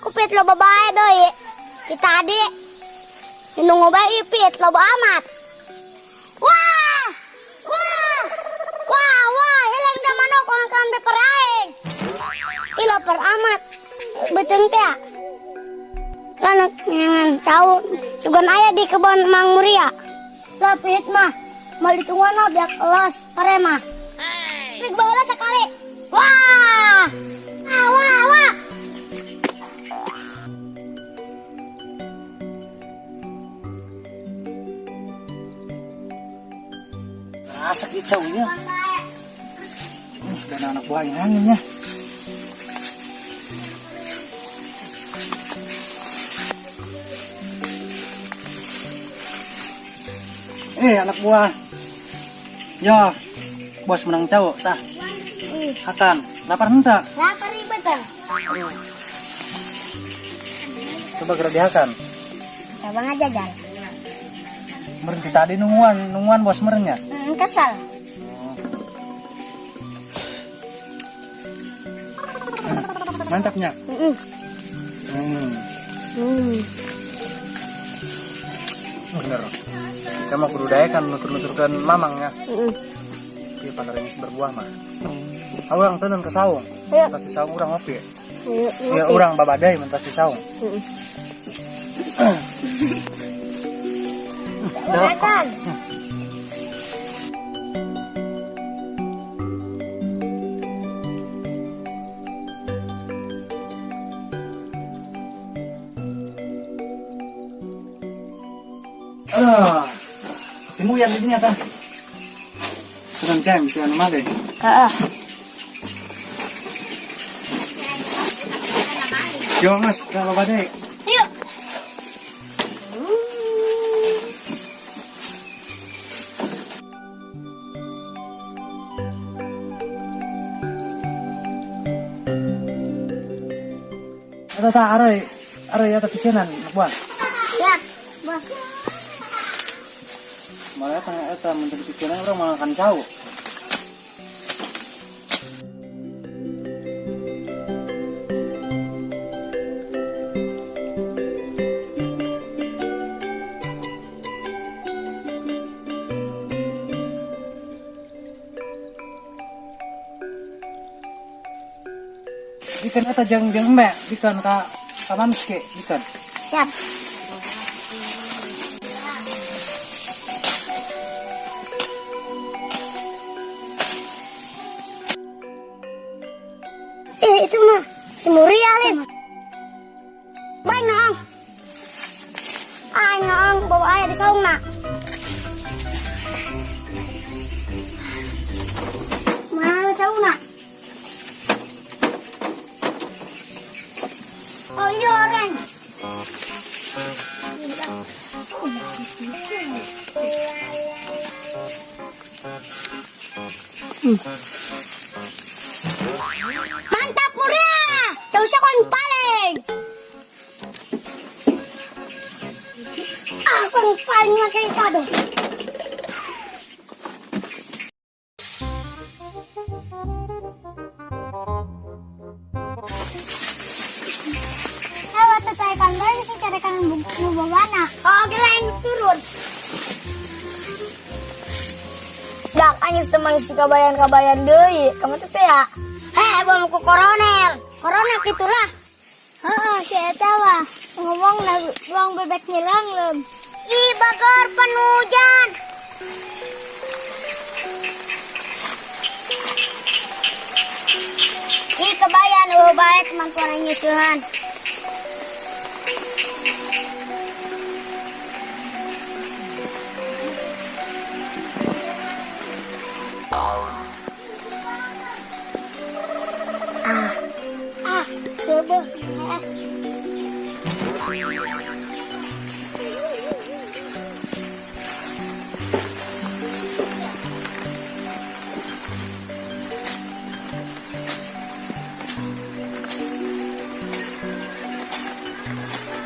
Ku pit loba bae deui. Ti tadi nunggu bae ieu pit loba amat. Wah! Wah! Wah, wah, hilang da manuk orang kan beper aing. Ih, lapar amat. Beuteung teh. Lanak nyangan cau sugan aya di kebon Mang Muria. Lah pit mah mau ditungguan lah biar kelas pare mah. Pik baheula sekali. Wah! Ah, wah, wah. Rasak di caunya. Dan anak buah yang anginnya. Anak buah. Ya, bos menang cau, tah. Hakan, lapar henteu? Lapar ribet tah. Coba gerak dihakan. Coba aja jalan. Meren tadi nungguan, nungguan bos merennya. Kesal. Mantapnya. Bener. Kita mau kudu kan nutur-nuturkan mamang ya. Iya, pandai berbuah mah. Aku orang tenun ke saung. Mentas di saung urang ngopi. Ya urang babadai mentas di saung. Makan. Timu yang ini apa? Tenang ceng bisa anu male. Heeh. Yo mas, kalau badai. Yuk. Eta tak arai, arai eta picenan buah. Siap, bos. Malah kan eta mun teu picenan urang malah kan cau. Ikan eta jeung jeung embe, ikan ka ka mamske, ikan. Siap. Itu mah si Muria, Lin. Baik, Noong. Ay, Noong, bawa ayah di saung, nak. Mana saung, nak? Oh iya, orange. Mantap Muria, jauh kon paling. Ah, kon paling makan kado. Oh, kirain turun. Dak, anyus teman si kabayan-kabayan deui. Kamu tuh teh ya? Heh, bom ku koronel. Koronel gitulah. Heeh, si eta mah ngomong buang bebek nyilang lem. Ih, bagor penujan. Ih, kebayan eueuh bae teman tuan nyusuhan. Ah, sebuah es.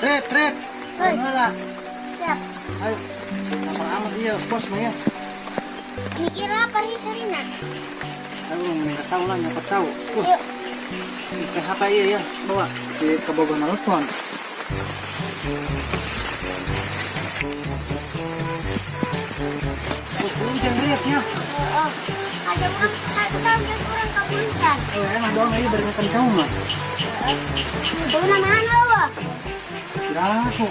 Trip, trip. Hei. Heula. Siap. Ayo. Lapar amat ieu, bos mah ya. Kira apa nih Sarina? Ayo mending ka saung lah nyopot cau. Yuk. Teh apa ieu ya? Bawa. Si Si kabogoh nelpon. Hujan riapnya. Oh, aja urang kesal kan urang kapulisan. Oh, enak dong aja beri cau mah. Tuh mana wah? Tidak aku.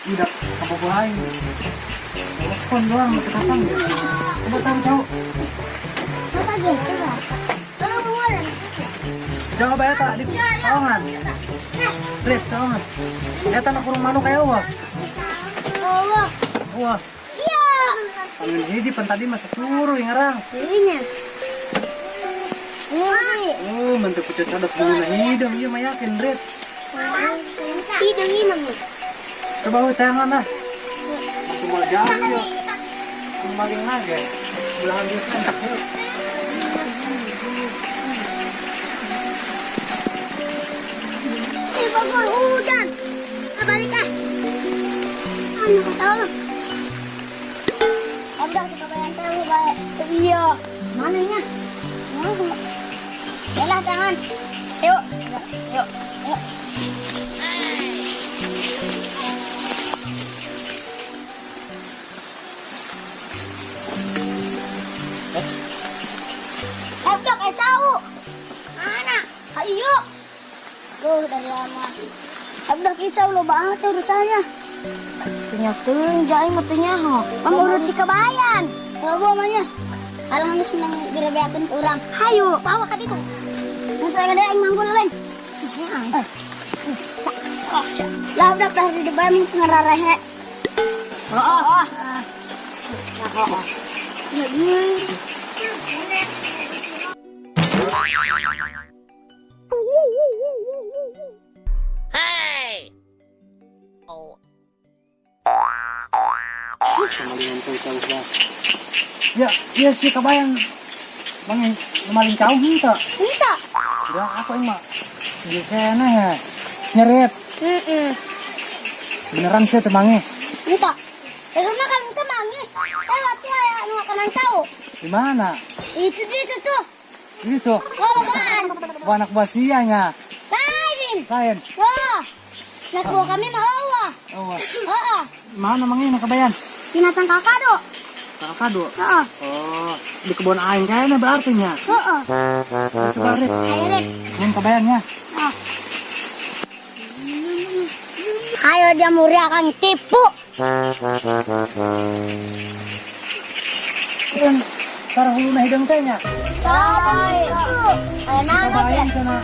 Tidak kabogoh lain. Telepon doang kapan ya? Coba tahu cau. Coba ge, coba. Oh, bukan. Coba ya tak di cawangan. Rip cawangan. Eta nak kurung manuk kayak wah. Oh, Wah, iya. anu hiji pan tadi mah sepuluh yang ngerang. Ini. Ini. Oh, mantep pucat codot dulu hidung iya mah yakin Rip. Hidung ini nih. Coba we tangan lah. Aku mau jauh yuk. Maling lagi. Belahan dia kan. Yuk. Ih, Bogor hujan. Ah, balik ah. Anu tahu lah. Udah suka bayang tahu baik. Iya. Mana nya? Mana semua? Yalah tangan. Yuk. Yuk. Yuk. Eh, udah kayak cau. Mana? Ayo. Duh, dari lama. Udah kicau lo banget urusannya. Punya teuing jai mah teu nyaho. Pangurut si kabayan. Bawa mamanya. Alah geus menang gerebeakeun ku urang. Hayu, bawa ka ditu. Geus aya gede aing manggul lain. Lah udah dah di depan ngararehe. Oh, oh. Oh. Kemalingan tuh jauh lah. Ya, iya sih kabayan. Bang, maling jauh henteu. Entah. Udah aku emang. Dia kena ya. Nyeret. Heeh. Beneran sih temange. Entah. Ya sama kan itu mangi. Eh, waktu aya nu makanan tahu. Di mana? Itu dia itu tuh. Itu. Oh, bukan. Wah, anak buah sianya. Lain. Lain. Wah. Nak buah kami mah Allah. Oh, wah. Heeh. Mana mangi nak kabayan? Binatang kakado. Kakado. Heeh. Oh, di kebun aing kayaknya berarti nya. Heeh. Coba Rip. Ayo, Rip. Yang kabayannya. Ah. Ayo dia muria akan tipu. Kan cara hulu hidung teh nya. Say. Ayo Si nana kabayan cenah.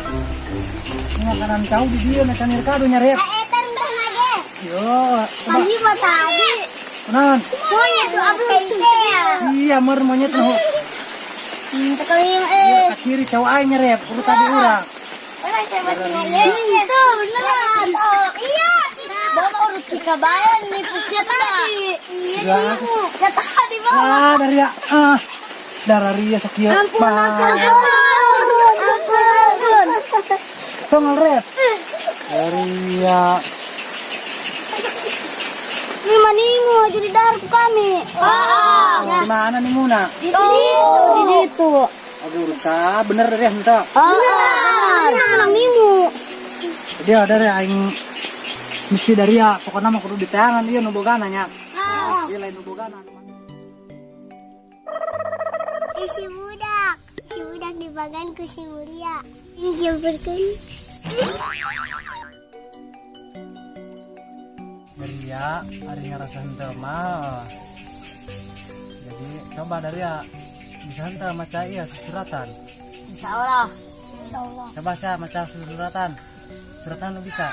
Ini makanan cau di dieu na canir kado nya Rip. Eta rendah lagi. Yo, coba. Pagi mah tadi. Kunaon? Monyet tuh apa teh ya? Sia mer monyet nu. Sekali Ieu kaciri cau aing nya Rip, urut tadi urang. Orang coba tinggal itu beneran. Iya. Bawa urut si kabayan nih pusat lagi. Iya tipu. Ya tadi bawa. Ah, dari ya. Ah. Darah ria sok ieu. Ampun, ampun, ampun, ampun. Tong Rip. Dari ya. Ini maningu jadi darah kami. Ah. Di mana nih Muna? Di situ, di situ. Oke urut sa bener dari henteu. Ah, bener menang ningu. Dia dari aing mesti dari ya pokoknya mah kudu diteangan ieu nu bogana nya. Ah. Ieu lain nu bogana. Si budak dibagan ku si mulia. Ini berkeun. Dari ya ari ngarasa henteu mah. Jadi coba dari ya bisa henteu maca ieu susuratan. Insyaallah. Insyaallah. Coba saya maca susuratan. Suratan lu bisa.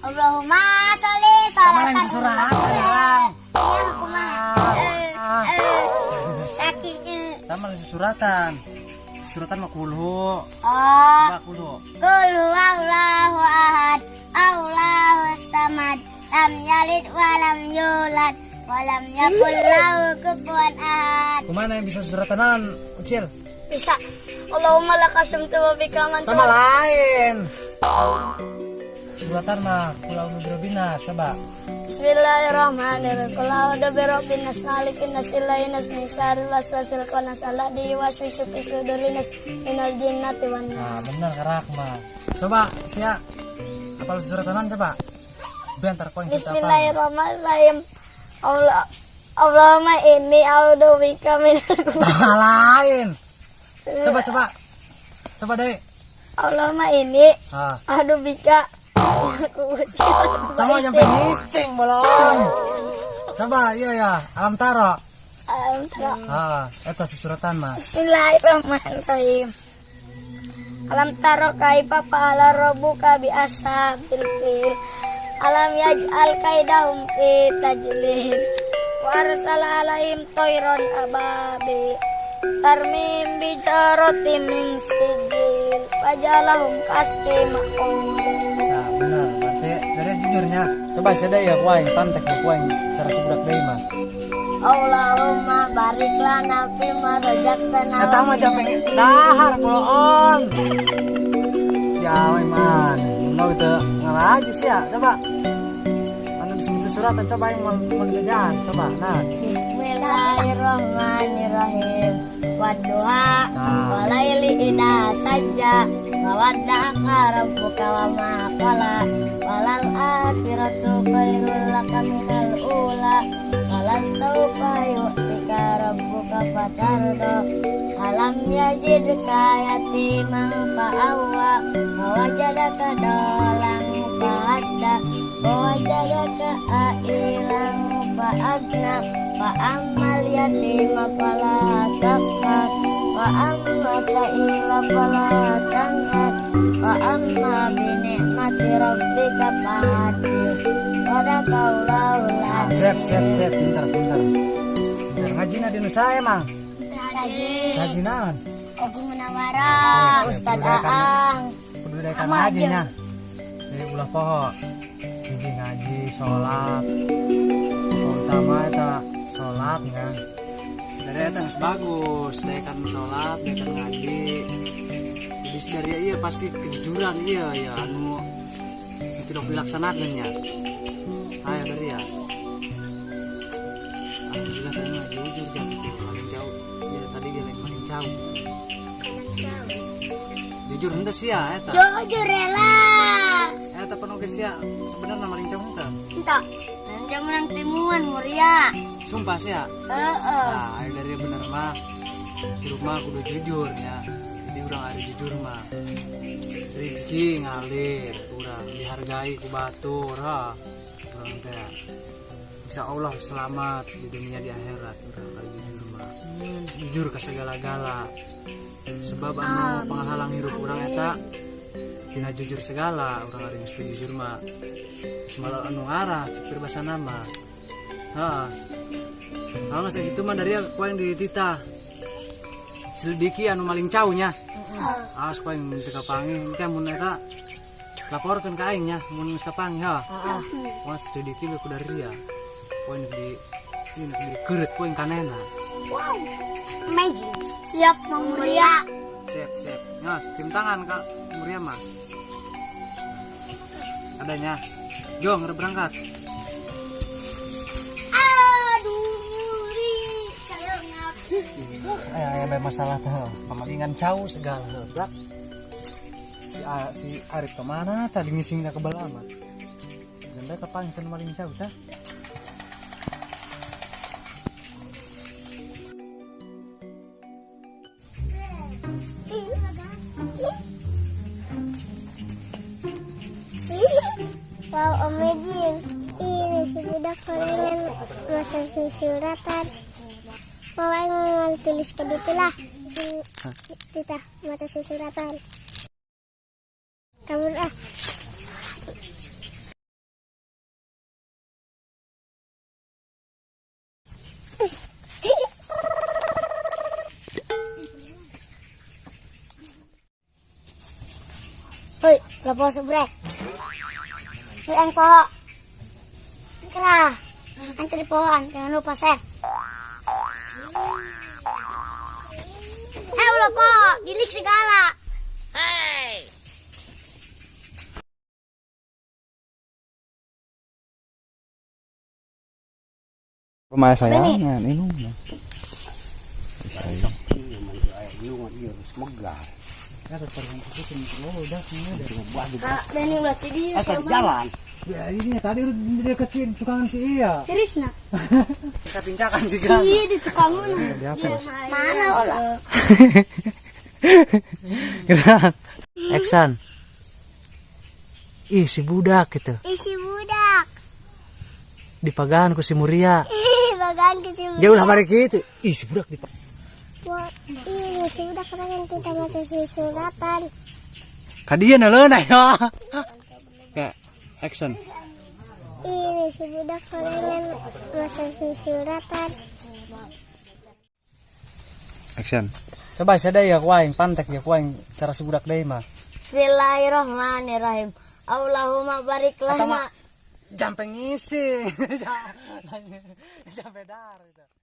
Allahumma sholli Kemarin salatan. susuratan. Ya kumaha? Ah. Sakit. Sama lu susuratan. Susuratan mah kulhu. Oh, Coba kulhu. Qul huwallahu ahad, Allahu samad, lam yalid wa lam yulad, wa lam yakul lahu kufuwan ahad. Kumana yang bisa suratanan, Ucil? Bisa. Allahumma lakasum tu wa bika amantu. Sama lain. Suratan mah pulau Nugrobinas, coba. Bismillahirrahmanirrahim. Qul a'udzu birabbin nas, malikin nas, ilahin nas, min syarril waswasil khannas, alladzi yuwaswisu fi sudurin nas, minal jinnati wan nas. Nah, bener kerak mah. Coba, Sia. Apa lu suratanan coba? Bentar kau yang cerita apa? Bismillahirrahmanirrahim. Allah Allahumma inni a'udzubika minal Lain. Coba coba. Coba deh. Allahumma inni Ah. a'udzubika. Kamu sampai ngising bolong. Coba, iya ya, alam taro. Alam tara. Ah, eta susuratan mah. Bismillahirrahmanirrahim. Alam taro kaifa fa'ala rabbuka bi ashabil fil. Alam yaj'al kaidahum fi tajlil. Wa arsala alaihim toiron ababil. Tarmim bijaratim min sijil. Fajalahum kasti ma'ul. Nah, benar. Berarti dari jujurnya. Coba saya ya kuaing pantek ya kuaing cara sebudak deui mah. Allahumma barik lana fima razaqtana. Eta mah capek dahar bolon. Ya man, mau gitu ngalaji sih ya, coba. Anu disebut suratan coba yang mau mau dikerjaan, coba. Nah, Bismillahirrahmanirrahim. Wadduha Nah. walaili idha sajja wa wadda'aka rabbuka wa ma qala walal akhiratu khairul laka minal ula walasaufa yu'tika rabbuka fatarda alam yajidka yatiman fa'awa wa wajadaka dolan fahadda wa wajadaka ailan fa'agna wa ammal yatima fala taqhar wa amma sa'ila fala tanhar wa amma bi ni'mati rabbika fahaddits. Sadaqallahul Nah, azim. sip, sip, sip, pintar, pintar. Pintar ngaji na di nusa emang. Ngaji. Ngaji naon? Ngaji Munawarah, Ustad Aang. Kudu daekan Sama ngaji aja. nya. Jadi ulah poho. Hiji ngaji, sholat. Utama eta sholat nya. Dari eta geus bagus, daekan sholat, daekan ngaji. Jadi dari iya pasti kejujuran iya ya anu tidak dilaksanakan nya. Ayo dari ya. Alhamdulillah tadi mah jujur jam itu paling jauh. Ya tadi dia yang paling jauh. Jujur henteu sih ya eta. Jujur rela. Eta penuh geus ya sebenarnya maling jauh henteu. Entah. Nanti menang timuan Muria. Sumpah sih ya. Heeh. Nah, ayo dari bener mah di rumah kudu jujur ya. Jadi urang ada jujur mah. Rezeki ngalir, urang dihargai ku batur, ha. Urang teh. Insya Allah selamat di dunia di akhirat urang kalau jujur mah. Jujur ke segala-gala. Sebab anu penghalang hirup urang eta tina jujur segala, urang ari mesti jujur mah. Semalam anu ngarah cek peribahasa nama. Ha. Kalau nggak gitu mah dari aku yang di tita selidiki anu maling caunya. Ah, ku aing teu kapanggih engke mun eta laporkeun ka aing nya mun geus kapanggih ha. Wah, selidiki we ku dari dia. Ku aing di ini di keureut ku aing kanena. Amazing. Siap Mang Muria. Sip, sip. Nyos, cium tangan Kak Muria mah. Adanya. Jo, ngerep berangkat. Aduh, Muri. Kalau ngap. Ayo, ayo, masalah tuh. Pemalingan cau segala heblak. Si A, si Arif kemana tadi ngisingnya ke belah mah. Ganda kapan kan maling cau tah? Wow, amazing. Ini si budak korengan masa suratan. Mau aing tulis ke ditu lah. Tita, mata suratan. Kamu ah. Hoi, lepas sebrek. Hoi, ang poho. Kerah. Ang tadi pohoan, jangan lupa share. Eh, ulah poho, dilik segala. Pemain sayangan ini mah. Kak, Beni ulah di Eh, tadi jalan. Ya ini tadi udah di dekat sini tukangan si iya. Serius nak? Kita sih kan. Iya di tukangan. Mana olah? Kita action. Ih, si budak gitu. Isi budak. Dipagahan ku si Muria. Ih, bagan ke si budak. Jauh lah mari gitu. Ih, si budak di Wah, ih, si budak keren kita masih suratan. Kadieu leunah ya. Kayak action. Ih, si budak keren masih suratan. Action. Coba saya ya ku aing pantek ya ku aing cara si budak deui mah. Bismillahirrahmanirrahim. Allahumma barik lana. Jampe ngisi. Jampe dar gitu.